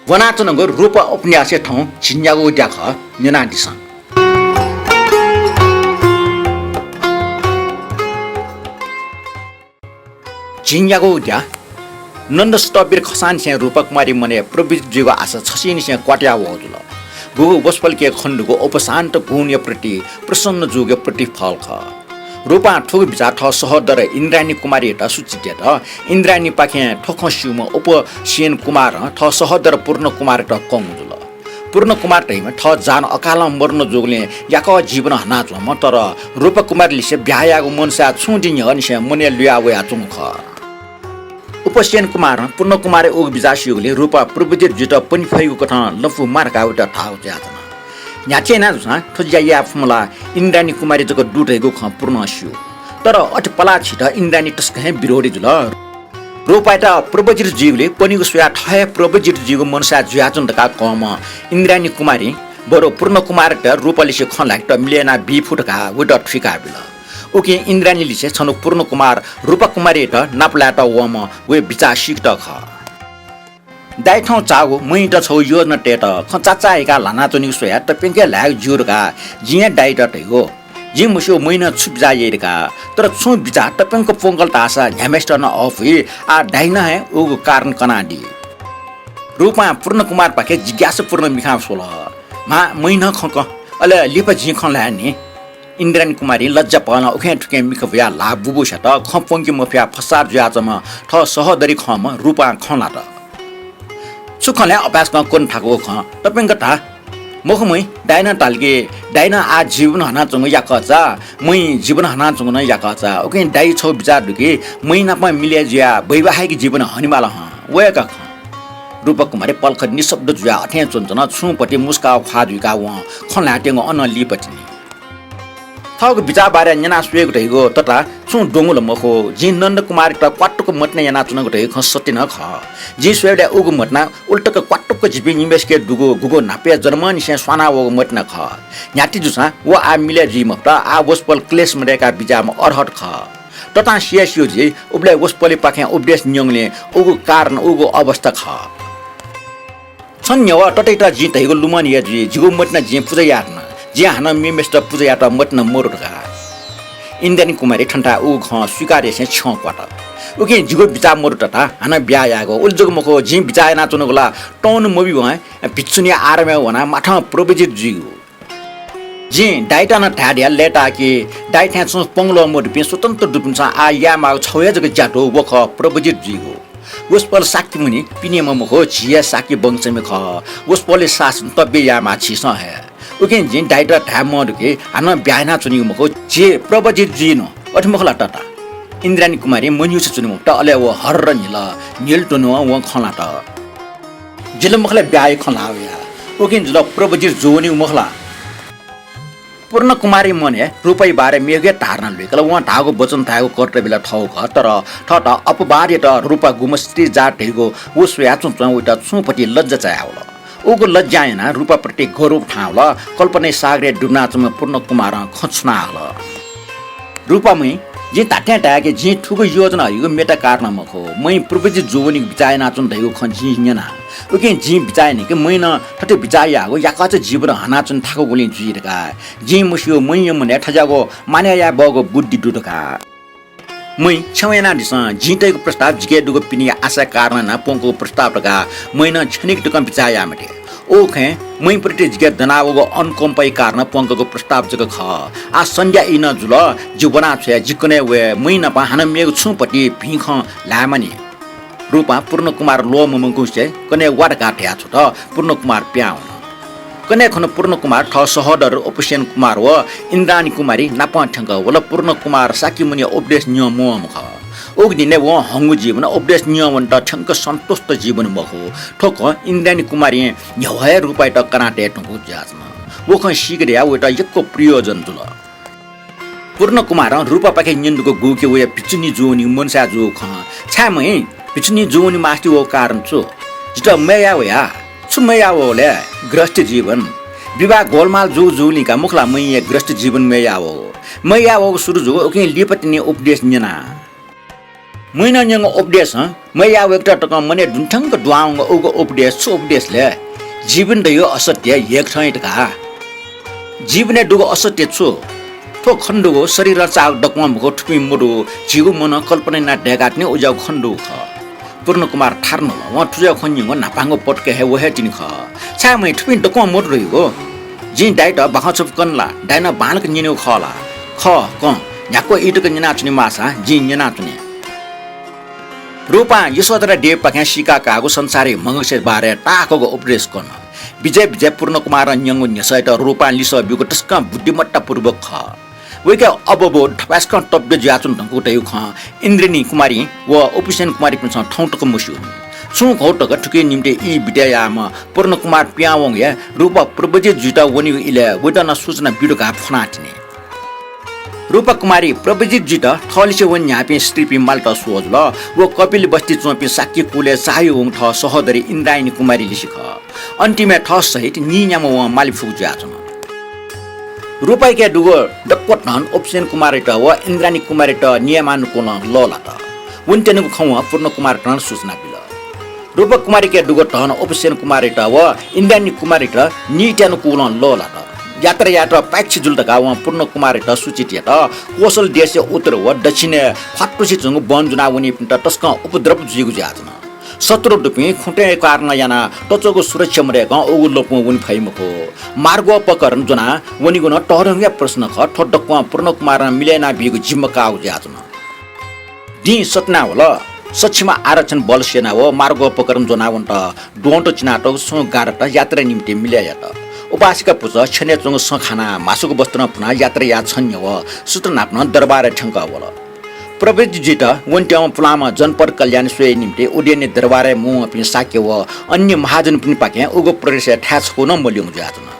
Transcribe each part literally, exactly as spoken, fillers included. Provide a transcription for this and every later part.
वनाच्वनागु रूपा उपन्यासय् थौं झिंन्यागू द्या खः, न्यनादिसँ। झिंन्यागू द्या। नन्द स्थविर खःसांनिसें रूपा कुमारी मनय् प्रव्रजित जुइगु आशा छसिंनिसें क्वातया वःगु जुल। गुगु वसपोलके खनेदुगु उपशान्त गुणया प्रति प्रसन्न जूगु प्रतिफल खः। रूपां थुगु बिचाः थः सहोदर इन्द्राणी कुमारीयात सूचित यात। इन्द्राणीपाखें थ्व खँ स्यूम्ह उपसेन कुमारं थः सहोदर पूर्ण कुमारयात कंगु जुल। पूर्ण कुमार धइम्ह थः जान अकालं मरण जूगुलिं याकः जीवन हनाच्वंम्ह, तर रूपा कुमारी लिसे ब्याहा याःगु मनसाय् छुं दिं न्ह्यःनिसें मनय् लुया वयाच्वंगु खः। उपसेन कुमारं पूर्ण कुमारया उगु बिचाः स्यूगुलिं रूपा प्रव्रजित जुइत पने फइगु कथं लँपु मा धकाः वयात धाःगु जुयाच्वन। न्ह्याथे याना जूसां थ्व ज्या याये फुम्ह ला इन्द्राणी कुमारी जक दु धइगु खँ पूर्णं स्यू। तर अथे पलाः छित इन्द्राणी तसकं हे विरोधी जुल। रूपायात प्रव्रजित जुइगुलिं पनेगु स्वयाः थः हे प्रव्रजित जुइगु मनसाय् जुयाच्वन धकाः कंम्ह इन्द्राणी कुमारीं बरु पूर्ण कुमारयात रूपा लिसे खँ ल्हाकेत मिले याना बी फु धकाः वयात थुइका बिल। उकिं इन्द्राणी लिसे छन्हु पूर्ण कुमार रूपा कुमारीयात नापलायेत वःम्ह वया बिचाः सीकेत खः। दाइ थौं झाःगु मय्‌यात छगू योजना तयेत खँ चाचाय्‌काः ल्हानाच्वनीगु स्वयाः तप्यंक हे ल्हायेगु ज्यू धकाः जिं हे दाइयात धयागु। जिं मस्यू मय्‌नं छु बिचाः याइ धकाः, तर छुं बिचाः तप्यंक प्वंकल धाःसा न्ह्याम्हय्‌सित नं अःपुइ, आः दाइनं हे उगु कारण कनादी। रूपां पूर्ण कुमारपाखे जिज्ञासापूर्ण मिखां स्वल। म्हा, मय्‌नं खँ कँ, अले लिपा जिं खँ ल्हाये नि। इन्द्राणी कुमारीं लज्जापहलं उखें थुखें मिखा बुयाः ल्हाः बुबुस्यात खँ प्वंके मफयाः फसार जुयाच्वंम्ह थः सहोदरी खंम्ह रूपां खँ ल्हात। छु खँ ल्हाये अपाय्‌सकं क्वने थाकूगु खँ, तप्यंक धा। मखु मय्, दाइनं धाल कि दाइनं आः जीवन हनाच्वंगु याकःचा, मय् जीवन हनाच्वंगु नं याकःचा। उकिं दाइ छगू बिचाः दु कि मय् नाप मिले जुयाः वैवाहिक जीवन हनेमाल हं, व हे का खँ। रूपा कुमारी पलख निशब्द जुयाः अथें च्वनाच्वन, छुं पति मुस्काः ख्वाः जुइकाः वं खँ ल्हायेत्यंगु अनं लिपा तिनि। थःगु बिचाः बारे न्यना स्वयेगु धइगु तता छुं द्वंगु ला मखु। जिं नन्द कुमारयात क्वातुक मतिना यानाच्वनागु धइगु खँ सत्य नं खः। जिं स्वयेबलय् उगु मतिना उलि तक क्वातुक जिपिं निम्हय्‌सिके दुगु गुगु न्हापा जन्मंनिसें स्वाना वःगु मतिना खः। न्ह्याथे जूसां व आः मिले जुइ मफुत, आः वसपोल क्लेश मदय्‌काः बिज्याःम्ह अर्हत खः। ततां सिया स्यू जुइ, उबलय् वसपोलपाखें उपदेश न्यंगुलिं उगु कारण उगु अवस्था खः। छं न्ह्यः ततय्‌त जिं धइगु लुमं हे जुइ, जिगु मतिना जिं पुजा याये धुन। जिं हानं मेम्हय्‌सित पुजा यायेत मतिना मदु धकाः। इन्द्राणी कुमारी थन्थाय् उगु खँ स्वीकार यासें छ्यं क्वात। उकिं जिगु बिचाः मदु तता हानं ब्याहा यायेगु। उलि जक मखु, जिं बिचाः यानाच्वनागु ला तौं मब्यूवं भिक्षुणी आरामय् वनाः माथं प्रव्रजित जुइगु। जिं दाइयात नं धाये धयाः लय्‌ताः कि दाइथाय् छुं पंगलः मदुपिं स्वतन्त्र दुपिन्सं आः यायेमाःगु छगू हे जक ज्या दु, व खः प्रव्रजित जुइगु। वसपोल शाक्यमुनि पिनेम्ह मखु, झी हे शाक्य वंशमि खः। वसपोलया शासन तब्य यायेमाः झीसं हे। उकिं जिं दाइयात धाये मदु कि हानं ब्याहा यानाच्वनीगु मखु, झी प्रव्रजित जुइनु, अथे मखु ला तता? इन्द्राणी कुमारी मन्युसे च्वनी मफुत, अले व हर्र न्हिल, न्हिल धुनुवं वं खँ ल्हात। जिं ला मखु ला ब्याहाया खँ ल्हाः वया, उकिं जि ला प्रव्रजित जूवनीगु मखु ला? पूर्ण कुमारया मनय् रूपाया बारे मेगु हे धारणा लुइकल। वं धाःगु वचन धायेगु कर्तव्य ला थःगु खः, तर थःत अपवाद यात रूपा गुम्ह स्त्री जात धइगु व स्वयाच्वंच्वं वयात छुं पति लज्जा चायावल। उगु लज्जां यानाः रूपाप्रति गौरव थाहां वल। कल्पनाया सागरय् दुबिनाच्वंम्ह पूर्ण कुमारं खँ छुनाहल। रूपा मय्, जिं धात्थें धाये कि जिं थुगु योजना हइगु मेता कारणं मखु। मय् प्रव्रजित जूवनीगु बिचाः यानाच्वन धइगु खँ जिं न्यना। उकिं जिं बिचाः याना कि मय्‌नं थथे बिचाः याःगु याकःचा जीवन हनाच्वने थाकुगुलिं जुइ धकाः। जिं मस्यू मय्‌या मनय् थज्याःगु मानय् याये बहःगु बुद्धि दु धकाः। मय्, क्षमा यानादिसँ, जिं तयागु प्रस्ताव जिके दुगु पिनेया आशाया कारणं यानाः प्वंकूगु प्रस्ताव धकाः मय्‌नं क्षणिक तकं बिचाः याये मते। व खँय् मय्‌प्रति जिके दनावःगु अनुकम्पाया कारणं प्वंकूगु प्रस्ताव जक खः। आः सन्ध्या ई नं जुल, जि वनाछ्वये, जि कन्हय् वये, मय् नाप हानं मेगु छुं पति भिं खँ ल्हाये मानि। रूपां पूर्ण कुमार ल्वःमंकूसे कन्हय् वा धकाः धयाछ्वत। पूर्ण कुमार पिहां वन। कन्हय् खन पूर्ण कुमार थः सहोदर उपसेन कुमार व इन्द्राणी कुमारी नापं थ्यंक वल। पूर्ण कुमार शाक्यमुनिया उपदेश न्यं मवंम्ह खः। उगु दिनय् वं हंगु जीवन उपदेश न्यं वनेत थ्यंक सन्तुष्ट जीवन मखु। थ्व खँ इन्द्राणी कुमारीं न्ह्यवः हे रूपायात कनातये धुंकूगु जुयाच्वन। व खँ सीके धयाः वयात यक्व प्रयोजन जुल। पूर्ण कुमारं रूपापाखें न्यनेदुगु गुगु कि वया भिक्षुणी जूवनीगु मनसाय् जूगु खँ। छाय् मय्, भिक्षुणी जूवने मास्ति वःगु कारण छु? जितः मय् याः वया? छु मय् याः वः ले? गृहस्थ जीवन। विवाह गोलमाल जूगु जूगुलिं का मखु ला मय्‌या गृहस्थ जीवन मय् याः वःगु। मय् याः वःगु सुरु जूगु उकिं लिपा तिनि उपदेश न्यना। मुइनं न्यंगु उपदेशं मया वय्कत तकं मनय् दुन्थ्यंक दुहां वंगु उगु उपदेश छु उपदेश ले? जीवन दयो असत्य हेकथं धकाः। जीवनय् दुगु असत्य छु? थ्व खने दुगु शरीरं चाःगु दक्वं मखु, थुपिं मदु, झीगु मनं कल्पना यानाः दय्कातिनि उज्याःगु खने दुगु खः। पूर्णकुमार थारु न्ह्वल। वं थुज्याःगु खँ न्यंगु न्हापांगु पटकय् हे वहे तिनि खः। छाय् मयाः, थुपिं दक्वं मदु धइगु? जिं दाइत बाखं छपु कन ला? दाइनं बांलाक न्यनेगु खः ला? खः, कं। न्ह्याक्व ई तक न्यनाच्वने माःसा जिं न्यनाच्वने। रूपां यशोधरा देवीपाखें सीका काःगु संसारय् म्हगंसे बारे ताःहाकःगु उपदेश कन। बिज्याय् बिज्याय् पूर्णकुमारं न्यंगु न्ह्यसःयात रूपां लिसः ब्यूगु तसकं बुद्धिमत्तापूर्वक खः। वय्कःया अवबोध थपाय्सकं तब्य जुयाच्वन धुंकूगु धइगु खँ इन्द्राणी कुमारी व उपसेन कुमारीपिन्सं थौं तक मस्यूनि। छुं घौ तक थुकिया निंतिं ई बिदा याःम्ह पूर्णकुमार पिहां वंगु हे रूपा प्रव्रजित जुइत वनीगु इलय् वइत नं सूचना ब्यु धकाः फ्वनातिनि। रूपा कुमारी प्रव्रजित जुइत थःलिसे वने न्ह्याःपिं स्त्रीपिं मालेत स्वः जुल। व कपिलवस्तुइ च्वंपिं शाक्य कुलय् चाःहिउ वंगु थः सहोदरी इन्द्राणी कुमारी लिसे खः। अन्तिमय् थः सहित नीन्याम्ह वं माले फुगु जुयाच्वन। रूपायाके दुगु दक्व धन उपसेन कुमारयात व इन्द्राणी कुमारीयात नियमानुकूलं लःल्हात। वनेत्यनागु खँ वं पूर्णकुमारयात नं सूचना बिल। रूपा कुमारीके दुगु धन उपसेन कुमारयात व इन्द्राणी कुमारीयात नीत्यानुकूलं लःल्हात। यात्रा यायेत पाय्छि जुल धकाः वं पूर्णकुमारयात सूचित यात। कोसल देशया उत्तर व दक्षिणय् ख्वातुसे च्वंगु वन ज्वनाः वनीपिन्त तसकं उपद्रव जुइगु जुयाच्वन। शत्रु दुपिं खुँतय् कारणं यानाः तच्वःगु सुरक्षा मदय्कं उगु लँपुं वने फइ मखु। मार्गोपकरण ज्वनाः वनीगु नं तःधंगुया प्रश्न खः। थ्व दक्वं पूर्णकुमारं मिले यानाबीगु जिम्मा काःगु जुयाच्वन। दिं सतिना वल। सक्षम आरक्षण बल सेना व मार्गोपकरण ज्वनाः वनेत द्वहंत चिनातःगु छुं गाढात यात्रा निंतिं मिले यात। उपासिका पुचः छ्यनय् च्वंगु सँ खानाः म्हासुक वस्त्रं पुनाः यात्रा याः छन्ह्यः व सुथ न्हापा नं दरबारय् थ्यंकः वल। प्रव्रजित जुइत वनेत्यंम्ह पुलांम्ह जनपद कल्याण स्वयेया निंतिं उदेनया दरबारय् मुंवंपिं शाक्य व अन्य महाजनपिनिपाखें उगु प्रदेशय् थाय् छकू नं मल्यूम्ह जुयाच्वन।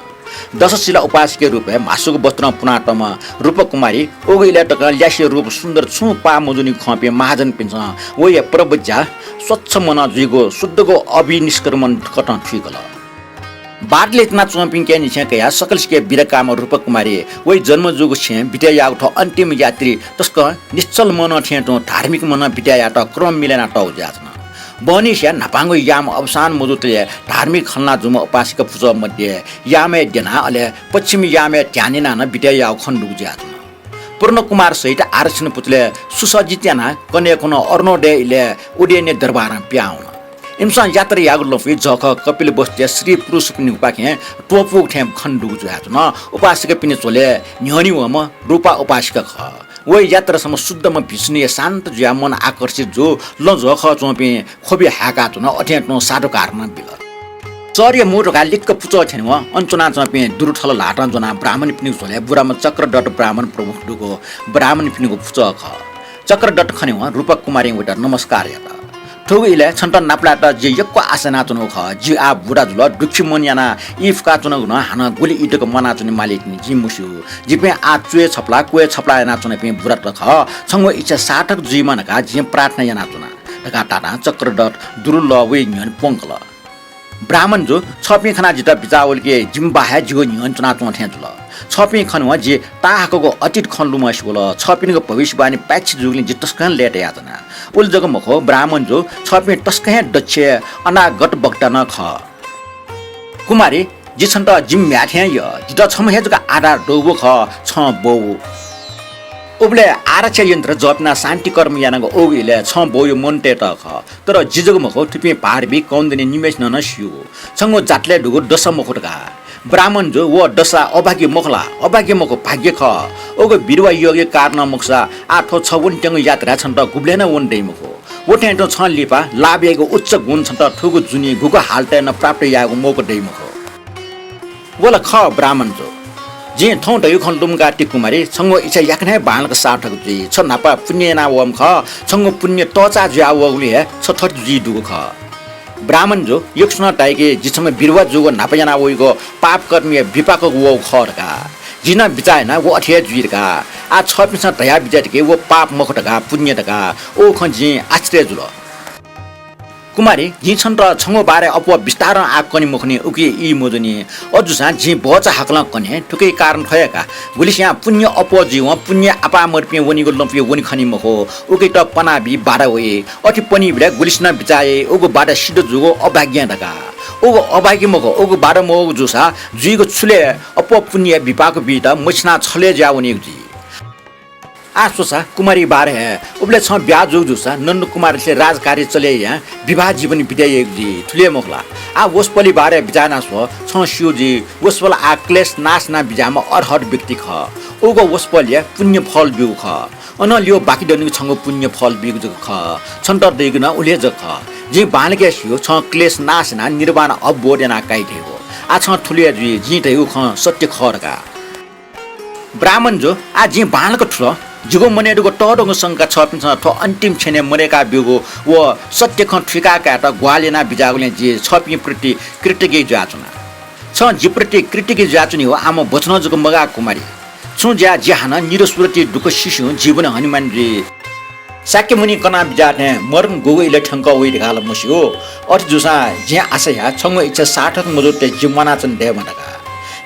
दशशिला उपासिका रूपय् म्हासुक वस्त्रं पुनातःम्ह रूपकुमारी उगु इलय् तकं ल्यासे रूप सुन्दर छुं पाः मजूनिगु खंपिं महाजनपिन्सं वया प्रव्रज्या स्वच्छ मनं जुइगु शुद्धगु अभिनिष्क्रमण कथं थुइकल। बाटले च्वनाच्वंपिन्के निसें कयाः सकलसिके बिदा काःम्ह रूपकुमारी वइ जन्म जूगु छेँय् बिदा याःगु थ्व अन्तिम यात्रा तसकं निश्चल मनं थें तुं धार्मिक मनं बिदा यायेत क्रम मिले यानातःगु जुयाच्वन। बहनीसिया न्हापांगु याम अवसान मजूतले धार्मिक खँ ल्हाना जूम्ह उपासिका पुचः मध्ये यामय् द्यनाः अले पश्चिम यामय् ध्यान यानाः नं बिदा याःगु खने दुगु जुयाच्वन। पूर्णकुमार सहित आरक्षण पुचलय् सुसज्जित यानाः कन्हय् खुन्हु अरुणोदय इलय् उदेनया दरबारं पिहां वन। इमिसं यात्रा याःगु लँपुइ जःखः कपिलवस्तुया स्त्री पुरुषपिनिपाखें त्वपुगु थें खने दुगु जुयाच्वन। उपासिकापिनि झ्वलय् न्ह्यःने वःम्ह रूपा उपासिका खः। वइ यात्रा छम्ह शुद्धम्ह भिक्षुणीया शान्त जुयाः मन आकर्षित जू। लँ जःखः च्वंपिं ख्वबि हाय्काच्वन, अथें तुं साधुकार नं बिल। शहरया मू धकाः लिक्क पुचः थ्यनेवं अन च्वनाच्वंपिं दुरुथल ल्हातं ज्वनाः ब्राह्मणपिनिगु झ्वलय् बुराम्ह चक्रदत्त ब्राह्मण प्रमुख दुगु ब्राह्मणपिनिगु पुचः खः। चक्रदत्त खनेवं रूपकुमारीं वइत नमस्कार यात। थुगु इलय् छन्त नापलायेत जिं यक्व आशा यानाच्वनागु खः। जि आः बुरा जुल, दुःखी मन यानाः ई फुकाच्वनागु नं हानं गुलि ई तक म्वानाच्वने माली तिनि जिं मस्यू। जिपिं आः च्वय् छपला, क्वय् छपला यानाच्वनापिं बुरात खः। छंगु इच्छा सार्थक जुइमा धकाः जिं प्रार्थना यानाच्वना धकाः धाधां चक्रदत्त दुरुलः वइ न्ह्यःने प्वंकल। ब्राह्मण जु, छःपिं खनाः जितः बिचाः वल कि जिमि बाः हे जिगु न्ह्यःने च्वनाच्वं थें जुल। छःपिं खनेवं जि ताहाकःगु अतीत खँ लुमंसे वल। छःपिनिगु भविष्यवाणी पाय्छि जूगुलिं जि तसकं लय्तायाच्वना। उलि जक मखु, ब्राह्मण जु, छःपिं तसकं हे दक्ष अनागत वक्ता नं खः। कुमारी, जि छन्त जिमि म्ह्याय् थें यः। जितः छम्ह हे जक आधार दउ, व खः छं बौ। उबलय् आरक्षा यन्त्र जप यानाः शान्ति कर्म यानागु उगु इलय् छं बौया मनूतय्त खः। तर जि जक मखु, थुपिं भारबी कौण्डिन्य निम्हय्सिनं नं स्यू। छंगु जातलय् दुगु दशा मखु धकाः। ब्राह्मण जु, व दशा अभाग्य मखु ला? अभाग्य मखु, भाग्य खः। उगु विधवा योगया कारणं मखुसा आः थ्व छ वनेत्यंगु यात्राय् छन्त गुबलें नं वने दइ मखु। व थें तुं छं लिपा लाभ याइगु उच्च गुण छन्त थुगु जुनिं गुगु हालतय् नं प्राप्त यायेगु मौका दइ मखु। व ला खः ब्राह्मण जु। जिं थौं धयागु खँ लुमंका ति कुमारी, छंगु इच्छा याकनं हे बांलाक सार्थक जुइ। छ न्हापा पुण्य याना वःम्ह खः, छंगु पुण्य तःचाः जुया वःगुलिं हे छ थथे जुइ दुगु खः। ब्राह्मण जु, यक्वसिनं धाइ कि जि छम्ह विधवा जूगु न्हापा याना वइगु पाप कर्मया विपाक वःगु खः धकाः। जिं नं बिचाः याना व अथे हे जुइ धकाः। आः छःपिन्सं धया बिज्यात कि व पाप मखु धकाः, पुण्य धकाः। व खँ जिं आश्चर्य जुल। कुमारी, जिं छन्त छंगु बारे अप्वः बिस्तारं आः कने मखुनि, उकी ई मजूनि। अथे जूसां जिं भचा हाकलं कने। थुकिया कारण थ्व हे का, गुलिस्यां पुण्य अप्वः जुइवं पुण्य आपाः मदुपिं वनीगु लँपुइ वने खनी मखु, उकित पना बी बाधा वइ। अथे पनीबलय् गुलिसिनं बिचाः याइ, उगु बाधा सिद्ध जूगु अभाग्य धकाः। उगु अभाग्य मखु, उगु बाधा मवःगु जूसा जुइगु छु ले अप्वः पुण्य बिपाक बीत मछिनाः छलय् जुया वनीगु जुइ। आः स्वसा कुमारी बारे हे। उबलय् छं ब्याहा जूगु जूसा नन्दकुमारलिसे राजकार्य चले यायां विवाह जीवन बिते याइगु जुइ, थुलि हे मखु ला? आः वसपोलया बारे बिचाः याना स्व। छं स्यू जुइ, वसपोल आः क्लेश नाश याना बिज्याःम्ह अर्हत व्यक्ति खः। उगु वसपोलया पुण्य फल ब्यूगु खः। अनं ल्यू बाकी दनिगु छंगु पुण्य फल बीगु जक खः। छन्त दइगु नं उलि हे जक खः। जिं बांलाक हे स्यू, छं क्लेश नाश यानाः निर्वाण अवबोध यानाः काइ धइगु। आः छं थुलि हे जुइ, जिं धइगु खँ सत्य खः धकाः। ब्राह्मण जु, आः जिं बांलाक थुल। जिगु मनय् दुगु तःधंगु शंका छःपिन्सं थ्व अन्तिम क्षणय् मदय्का ब्यूगु व सत्य खँ थुइका कायेत ग्वाहालि याना बिज्याःगुलिं जि छःपिं प्रति कृतज्ञ जुयाच्वना। छं जि प्रति कृतज्ञ जुयाच्वनीगु आम वचनं जक मगाः कुमारी। छुं ज्या जि हानं निरसुरति दुःख सिसिहुँ जीवन हनेमानि जुइ। शाक्यमुनि कना बिज्याः थें मरण गुगु इलय् थ्यंकः वइ धकाः ला मस्यू। अथे जूसां जिं आशा याः, छंगु इच्छा सार्थक मजूतले जि म्वानाच्वने दयेमा धकाः।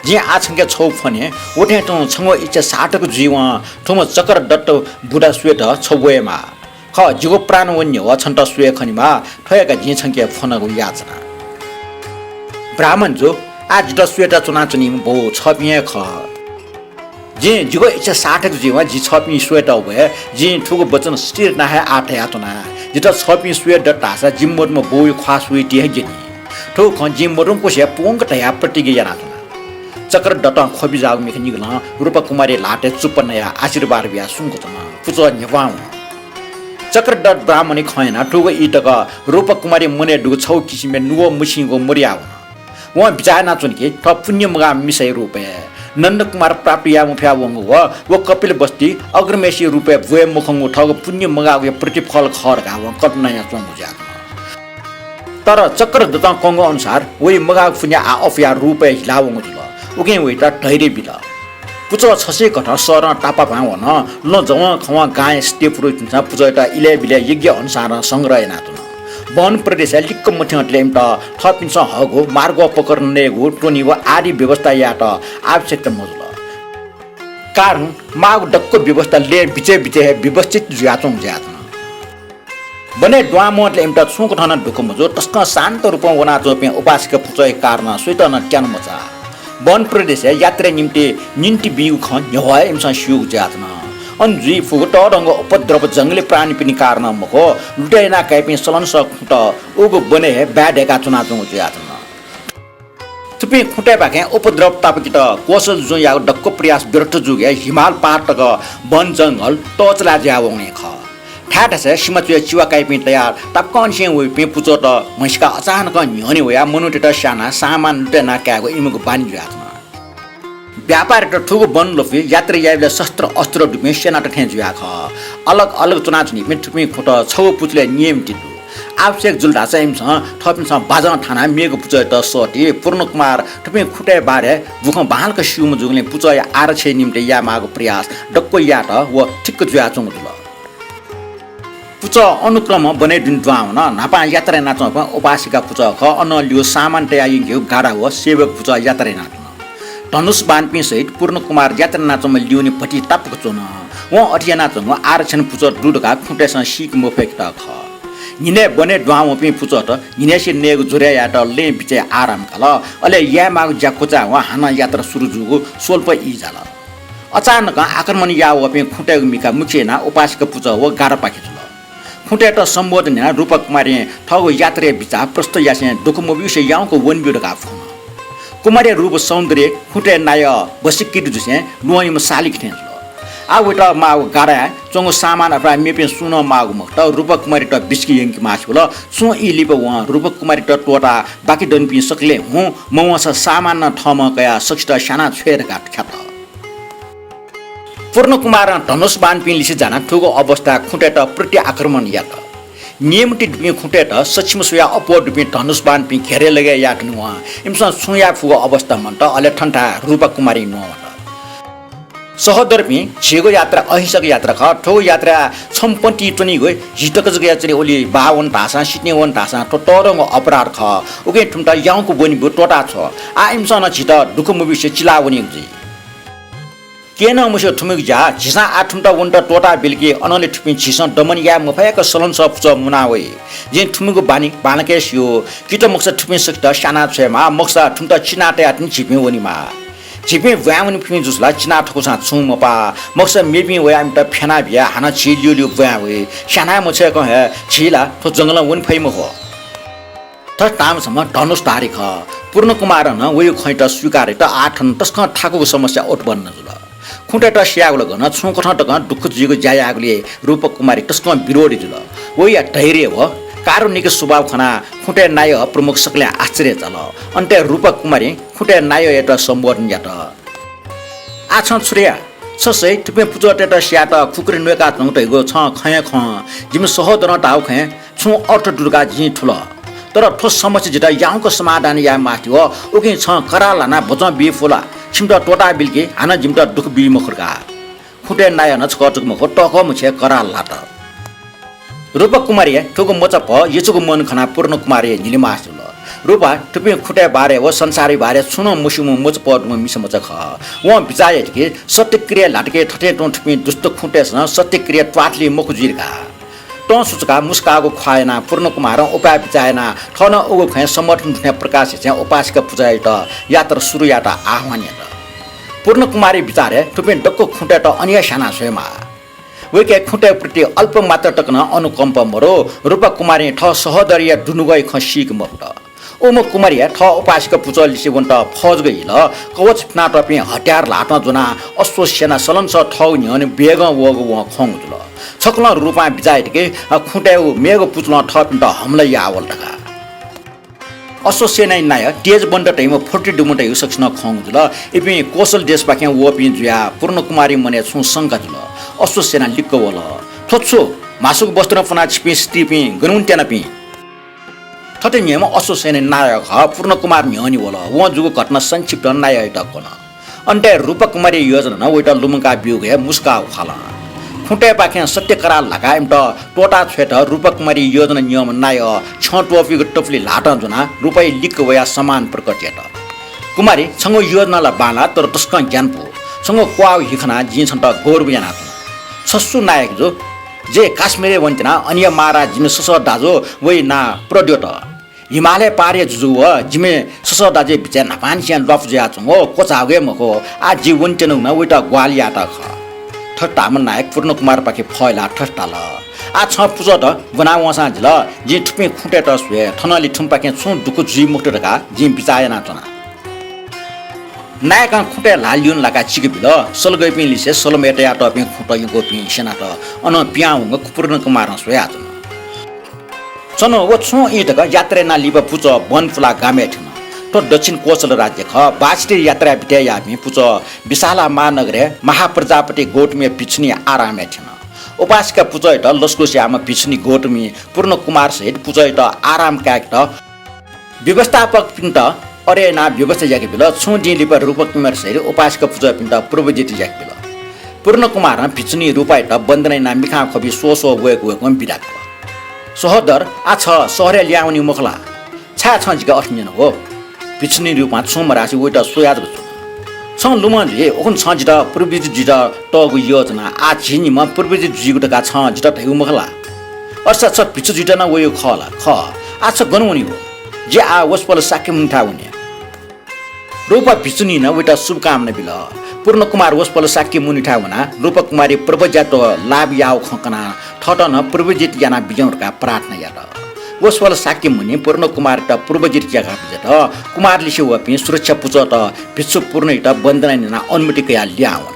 जिं आः छंके छगू फोन हे, व थें तुं छंगु इच्छा सार्थक जुइवं थुम्ह चक्रदत्त बुधा स्वयेत छ वयेमाः। खः, जिगु प्राण वने न्ह्यः छन्त स्वये खनेमाः, थ्व हे का जिं छंके फोनगु याचना। ब्राह्मण जु, आः जितः स्वयेत च्वनाच्वनीम्ह बौ छःपिं हे खः। जिं जिगु इच्छा सार्थक जुइवं जि छःपिं स्वयेत वये। जिं थुगु वचन स्थिर यानाः हे आः धयाच्वना। जितः छःपिं स्वये दत धाःसा जिमि मदुम्ह बौया ख्वाः स्वइति हे ग्यनी। थुगु खँ जिं मदुंकुसे पूवंक धयाः प्रतिज्ञा यानाच्वना। चक्रदत्तं ख्वबि जाःगु मिखा निगलं रूपकुमारी ल्हातय् चुप्पा नयाः आशीर्वाद बियाः सुम्क च्वन। पुचः न्ह्यब्वां वन। चक्रदत्त ब्राह्मणया खँ यानाः थुगु ई तक रूपकुमारी मनय् दुगु छगू किसिमय् नुगः मछिंगु मदयावन। वं बिचाः यानाच्वन कि थ्व पुण्य मगाःम्ह मिसाया रूपय् नन्दकुमार प्राप्त याये मफयावंगु व, व कपिलवस्तुइ अग्रमेशी रूपय् ब्वये मखंगु थःगु पुण्य मगाःगुया प्रतिफल खः धकाः वं कल्पना यानाच्वंगु जुयाच्वन। तर चक्रदत्तं कंगु अनुसार वइ मगाःगु पुण्य आः अप्वयाः रूपय् हिलावंगु जुल। उकिं वइत धैर्य बिल। पुचः छसिकथं शहरं तापाभां वन। लँ जवंखवं गांया सिद्धि पुरुषपिन्सं पुचःयात इलय् बिलय् यज्ञ अनुसारं संग्रह यानाच्वन। वन प्रदेशय् लिक्क मथ्यंतले इमित थःपिन्सं हःगु मार्गोपकरण नयेगु, त्वनेगु आदि व्यवस्था यायेत आवश्यकता मजुल। कारण माःगु दक्व व्यवस्था लँय् बिचय् बिचय् हे व्यवस्थित जुयाच्वंगु जुयाच्वन। वनय् दुहां मवंतले इमित छुं कथं नं दुःख मजू। तसकं शान्त रूपं वनाच्वंपिं उपासिका पुचःया कारणं सुइत नं त्यानु मचाः। वन प्रदेशय् यात्राया निंतिं निंतिं बीगु खँ न्ह्यवः हे इमिसं स्यूगु जुयाच्वन। अन जुइ फुगु तःधंगु उपद्रव जंगली प्राणीपिनि कारणं मखु, लुतय् याना काइपिं सलंसः खुँत उगु वनय् हे बाय् दय्काः च्वनाच्वंगु जुयाच्वन। थुपिं खुँतय्‌पाखें उपद्रव तापाकेत कोसलजुं याःगु दक्व प्रयास व्यर्थ जूगुलिं हिमाल पहाड तक वन जंगल तःचलाय् जुयावंगु हे खः। थाय् थासय् सिमा च्वय् चिवा काइपिं तयार तापाकंनिसें वइपिं पुचःत म्हसीकाः अचानकं न्ह्यःने वयाः मनूतय्‌त स्यानाः सामान लुतय् यानाः कायेगु इमिगु बानी जुयाच्वन। व्यापारीत थुगु वन लँपुइ यात्रा याइबलय् शस्त्र अस्त्र दुपिं सेनात थें जुयाः खः। अलग अलग च्वनाच्वनीपिं थुपिं खुँत छगू पुचलय् नियमित दु। आवश्यक जुल धाःसा इमिसं थःपिन्सं बाजं थानाः मेगु पुचःयात सःती। पूर्णकुमार थुपिं खुँतय् बारे बुखँ बांलाक स्यूम्ह जूगुलिं पुचःया आरक्षाया निंतिं यायेमाःगु प्रयास दक्व यात व ठिक्क जुयाच्वंगु जुल। पुचः अनुक्रमं वनय् दुने दुहां वन। न्हापां यात्रा यानाच्वंपिं उपासिका पुचः खः। अनं ल्यू सामान तयाः यंकेगु गाढा व सेवक पुचः यात्रा यानाच्वन। धनुष बाणपिं सहित पूर्णकुमार यात्रा यानाच्वंम्ह ल्यूने भति तापाक च्वन। वं अथे यानाच्वंगु आरक्षण पुचः दु धकाः खुँतय्‌सं सीके मफय्‌केत खः। न्हिनय् वनय् दुहां वंपिं पुचःत न्हिनय्‌सिया नयेगु ज्वरय् यायेत लँय् बिचय् आराम काल। अले यायेमाःगु ज्या क्वचाय्‌वं हानं यात्रा सुरु जूगु स्वल्प ई जाल। अचानकं आक्रमण याः वःपिं खुँतय्‌गु मिखा मुख्य यानाः उपासिका पुचः व गाढापाखे जुल। खुँतय्‌त सम्बोधन यानाः रूपकुमारीं थःगु यात्राया बिचाः प्रष्ट यासें दुःख मब्यूसे याउँक वने ब्यु धकाः फ्वन। कुमारीया रूप सौन्दर्य खुँतय् नायः बसिकित जुसें ल्वहंयाम्ह सालिक थें जुल। आः वइत माःगु गाढाय् च्वंगु सामान अथवा मेपिं सुं नं माःगु मखुत, रूपकुमारीत बिस्के यंके मास्ति वल। छुं ई लिपा वं रूपकुमारीत त्वःताः बाकी दनिपिं सकलें हुँ, मवंसा सामान नं थःम्हं कयाः सकसित स्यानाछ्वये धकाः ख्यात। पूर्णकुमारं धनुष बाणपिं लिसे जानाः थुगु अवस्थाय् खुँतय्‌त प्रति आक्रमण यात। नियमति दुपिं खुँतय्‌त सक्षम स्वयाः अप्वः दुपिं धनुष बाणपिं घेरे लगय् याये धुनेवं इमिसं छुं याये फुगु अवस्था मन्त। अले थन थाय् रूपकुमारी न्ववात। सहोदरपिं, झीगु यात्रा अहिंसक यात्रा खः। थ्वगु यात्रा छम्ह पतिं त्वनीगु हि तक जक यात्रा ओली बाः वन धाःसां, सितिं वन धाःसां थ्व तःधंगु अपराध खः। उकिं थुमित याउँक ब्वनेब्यु त्वःता छ्व। आः इमिसं नं झीत दुःख मबिसे चिला वनीगु जुइ। केहें नं मस्यू थुमिगु ज्या, झीसं आः थुमित वनेत त्वःता बिल कि अनंलि थुपिं झीसं दमन याये मफयाक सलंसः पुचः मुना वइ। जिं थुमिगु बानी बांलाक हे स्यू। कि त मखुसा थुपिं सकसित स्याना छ्वयेमाः, मखुसा थुमित चिना तयाः तिनि झीपिं वनेमाः। झीपिं ब्वाँय् वनीपिं जुसा ला चिना थकूसां छुं मपाः, मखुसा मेपिं वयाः इमित फ्याना बियाः हानं झी ल्यूल्यू ब्वाँय् वइ। स्याना मछ्वय्कं हे झी ला थ्व जंगलं वने फइ मखु। थथे धाःम्ह छम्ह धनुषधारी खः। पूर्णकुमारं नं वयागु खँयात स्वीकार यात। आः थन तसकं थाकुगु समस्या उत्पन्न जुल। खुँटय्त स्यायेगु ला गन, छुं कथं तकं दुःख जुइगु ज्या यायेगुलिइ रूपकुमारी तसकं विरोधी जुल। वया धैर्य व कारुणिक स्वभाव खनाः खुँटय् नायः प्रमुख सकलें आश्चर्य चाल। अन्तय् रूपकुमारीं खुँटय् नायःयात सम्बोधन यात। आः छं छु धया? छ सइ, थुपिं पुचःतय्त स्यायेत खुकुरी न्वय्काच्वंगु धइगु छं खँ हे खं। जिमि सहोदरं धाःगु खँय् छुं अर्थ दु धकाः जिं थुल। तर थ्व समस्या जितः याउँक समाधान याये मास्ति वः। उकिं छं करार ल्हानाः बचं बी फु ला? छिमित त्वःता बिल कि हानं जिमित दुःख बी मखु धकाः। खुँटय् नायः नं छकः जक मखु, तःकः मछिं करार ल्हात। रूपकुमारीया थुगु मचापः यचुगु मन खनाः पूर्णकुमारया न्हिलिमास जुल। रूपा थुपिं खुँटय् बारे व संसारया बारे छुं नं मस्यूम्ह मचापः दुम्ह मिसा मचा खः। वं बिचाः यात कि सत्यक्रिया ल्हातके थथे तुं थुपिं दुष्ट खुँटय्सं सत्यक्रिया त्वाथली मखु जुइ धकाः। तं सुचुकाः मुस्काःगु ख्वाः यानाः पूर्णकुमारं उपाय बिचाः यानाः थः नं उगु खँय् समर्थन दुथ्यां प्रकाश यासें उपासिका पुचःयात यात्रा सुरु यायेत आह्वान यात। पूर्णकुमारया बिचारय् थुपिं दक्व खुँटय्त अन हे स्याना स्वयेमाः। वय्कःया खुँटय् प्रति अल्प मात्रा तक नं अनुकम्पा मरु। रूपकुमारीं थः सहोदरया दुनुगःया खँ सीके मफुत। उम्ह कुमारीया थः उपासिका पुचः लिसे वनेत फौजक हिल, कवच फिनातःपिं हतियार ल्हातं ज्वनाः अश्वसेना सलंसः थःगु न्ह्यःने वेगं वःगु वं खंगु जुल। छकलं रूपां बिचाः यात कि खुँटय् व मेगु पुचलं थःपिन्त हमला याः वल धकाः। अश्वसेनाया नायः तेजबन्ध धइम्ह फुर्ति दुम्ह धइगु सकसिनं खंगु जुल। इपिं कोसल देशपाखें वःपिं जुयाः पूर्णकुमारया मनय् छुं शंका जुल। अश्वसेना लिक्क वल। थ्व छु? म्हासुगु वस्त्रं पुनाः छिपिं स्त्रीपिं गन वनेत्यानापिं? थथे न्ह्यम्ह अश्वसेनाया नायः खः, पूर्णकुमार न्ह्यःने वल। वं जूगु घटना संक्षिप्तं नायःयात कन। अन्तय् रूपकुमारया योजना नं वयात लुमंका ब्यूगु हे मुस्काः ख्वालं। खुँटय्पाखें सत्य करार ल्हाकाः इमित त्वःता छ्वयेत रूपकुमारया योजना न्यंम्ह नायः छ्यं त्वपुइगु तपुलि ल्हातं ज्वनाः रूपाया लिक्क वयाः सम्मान प्रकट यात। कुमारी, छंगु योजना ला बांलाः, तर तसकं ग्यानापु। छंगु क्वाःगु हि खनाः जिं छन्त गौरव यानाच्वना। छ सु नायः जु? जि काश्मीरय् वनेत्यना, अनया महाराज जिमि ससः दाजु वया नां प्रद्योत। हिमालय पारया जुजु व जिमि ससः दाजुया बिचय् न्हापांनिसें ल्वापु जुयाच्वंगु क्वचाःगु हे मखु। आः जि वनेत्यनागु नं वयात ग्वाहालि यायेत खः। थथे धाःम्ह नायः पूर्णकुमारपाखे फय्लाः थथे धाल, आः छं पुचःत ब्वना वंसां जिल, जिं थुपिं खुँटय्त स्वये, थनंलि थुमिपाखें छुं दुःख जुइ मखुत धकाः जिं बिचाः यानाच्वना। नायकं खुँटय् ल्हाः ल्यूने लाकाः चिकाबिल। सलगःपिं लिसे सलमय् तयातःपिं खुँत यंकूपिं सेनात अनं पिहां वंगु पूर्णकुमारं स्वयाच्वन। च्वन्हु व छुं ई तक यात्रा यानाः लिपा पुचः बन पुलाः गामय् थ्यन। थ्व दक्षिण कोसल राज्य खः। बासिति यात्रा बितय् याःपिं पुचः विशाला महानगरय् महाप्रजापति गौतमया भिक्षुणी आरामय् थ्यन। उपासिका पुचःयात लसकुस याःम्ह भिक्षुणी गौतमी पूर्णकुमार सहित पुचःयात आराम कायेकेत व्यवस्थापकपिन्त अथे यानाः व्यवस्था याकेबिल। छुं दिं लिपा रूपकुमार सहित उपासिका पुचःपिन्त प्रव्रजित याकेबिल। पूर्णकुमारं भिक्षुणी रूपायात वन्दना यानाः मिखां ख्वबि स्वः स्वः वय्क वय्कं बिदा काल। सहोदर, आः छ सहरय् लिहां वनी मखु ला? छाय् छं जिके अथे न्यनागु? भिक्षुणी रूपां छुं मधासे वयात स्वया जक च्वन। छं लुमं जुइ, उखुन्हु छं जितः प्रव्रजित जुइत तःगु योजना, आः झी निम्ह प्रव्रजित जुइगु धकाः छं जितः धयागु मखु ला? अथेसा छ भिक्षु जुइत नं वयागु खः ला? खः। आः छ गन वनीगु? जि आः वसपोल शाक्यमुनिथाय् वने। रूपा भिक्षुणीं नं वयात शुभकामना बिल। पूर्णकुमार वसपोल शाक्यमुनिथाय् वनाः रूपकुमारी प्रव्रज्यात लाभ याःगु खँ कनाः थःत नं प्रव्रजित यानाबिज्याहुँ धकाः प्रार्थना यात। वसपोल शाक्यमुनिं पूर्णकुमारयात प्रव्रजित याकाबिज्यात। कुमार लिसे वःपिं सुरक्षा पुचःत भिक्षु पूर्णयात वन्दना यानाः अनुमति कयाः लिहां वन।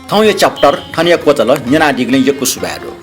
थौंया chapter थनया क्वचाल न्यनादीगुलिं यक्व सुभाय् दु।